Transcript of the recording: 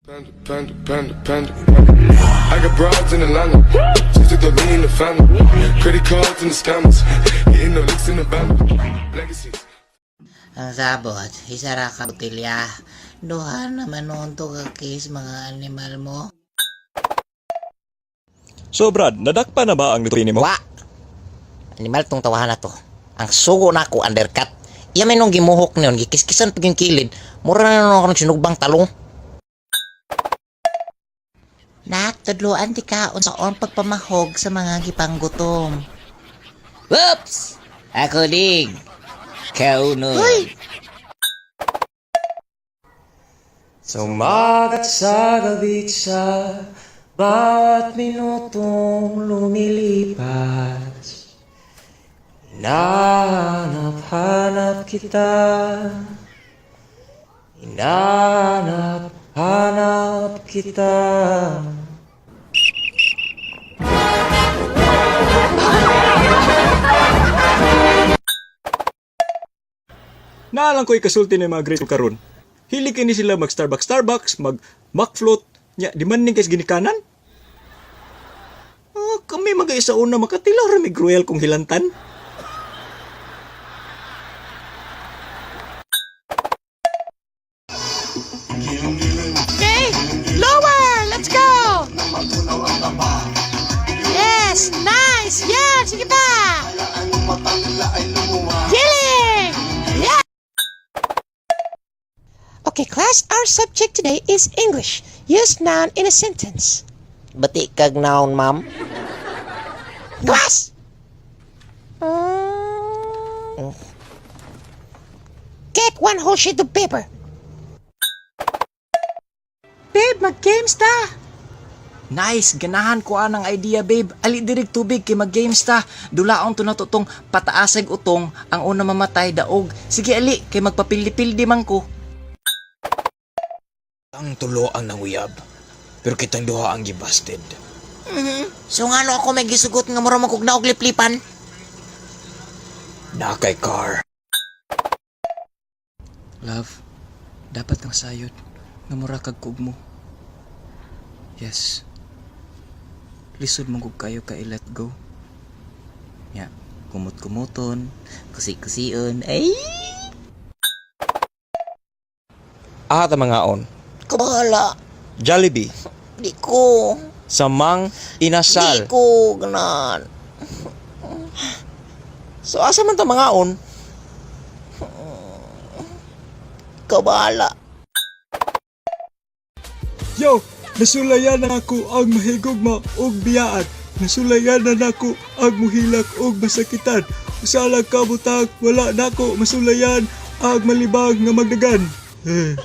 Panda, panda, panda, panda. I got broads in Atlanta. Just took the lean in the family. Credit cards and the scammers. Hitting the licks in the band. Legacies. Ang sabot, isa ra ka botelya. Duha naman noon to ka case mga animal mo. So Brad, nadakpa na ba ang nito mo? Wa! Animal tong tawahan na to. Ang sugo na ako, undercut. Iya may nung gimuhok niyon, gikiskisan pag yung kilid. Mura na nung ako nagsinugbang talong. Nak, tudluan ti kaon sa on pagpamahog sa mga gipanggutom. Whoops! Ako ding. Kauno. Hoy! Sa umaga't sa gabi sa bawat minutong lumilipas, hinahanap-hanap kita. Hinahanap-hanap kita. Naalang ko'y kasulti ng mga grade karon. Hili kini sila mag Starbucks Starbucks, mag McFloat, nya demanding kay ginikanan. Oh, kami mga isa una makatilaw ra mig royal kung hilantan. Okay, lower. Let's go. Yes, nice. Yeah, sige pa. Giling. Yeah. Okay, class, our subject today is English. Use noun in a sentence. Bati kag noun, ma'am. Class! Get one whole sheet of paper. Babe, mag-games ta. Nice, ganahan ko anang idea, babe. Ali dirig tubig kay mag-games ta. Dulaon to na to tong pataasag utong ang una mamatay daog. Sige ali kay magpapildi-pildi man ko. Ang tulo ang nanguyab, pero kitang duha ang gibasted. So ngano ako may gisugot nga mura man kog naog liplipan? Na kay car. Love, dapat kang sayod nga mura kag kuog mo. Yes. Lisod mo kog kayo ka i-let go. Ya, kumot-kumuton, kusi-kusion, ay! Ah, ta mga on. Kabahala, Jollibee, di ko, Samang di Inasal. ko, ganan. So asa man ta mga on? Kabahala. Yo, nasulayan na ako ang mahigugma og biyaan. Nasulayan na nako ang muhilak og masakitan. Usa lang ka butang, wala nako masulayan ang malibang nga magdagan. Eh.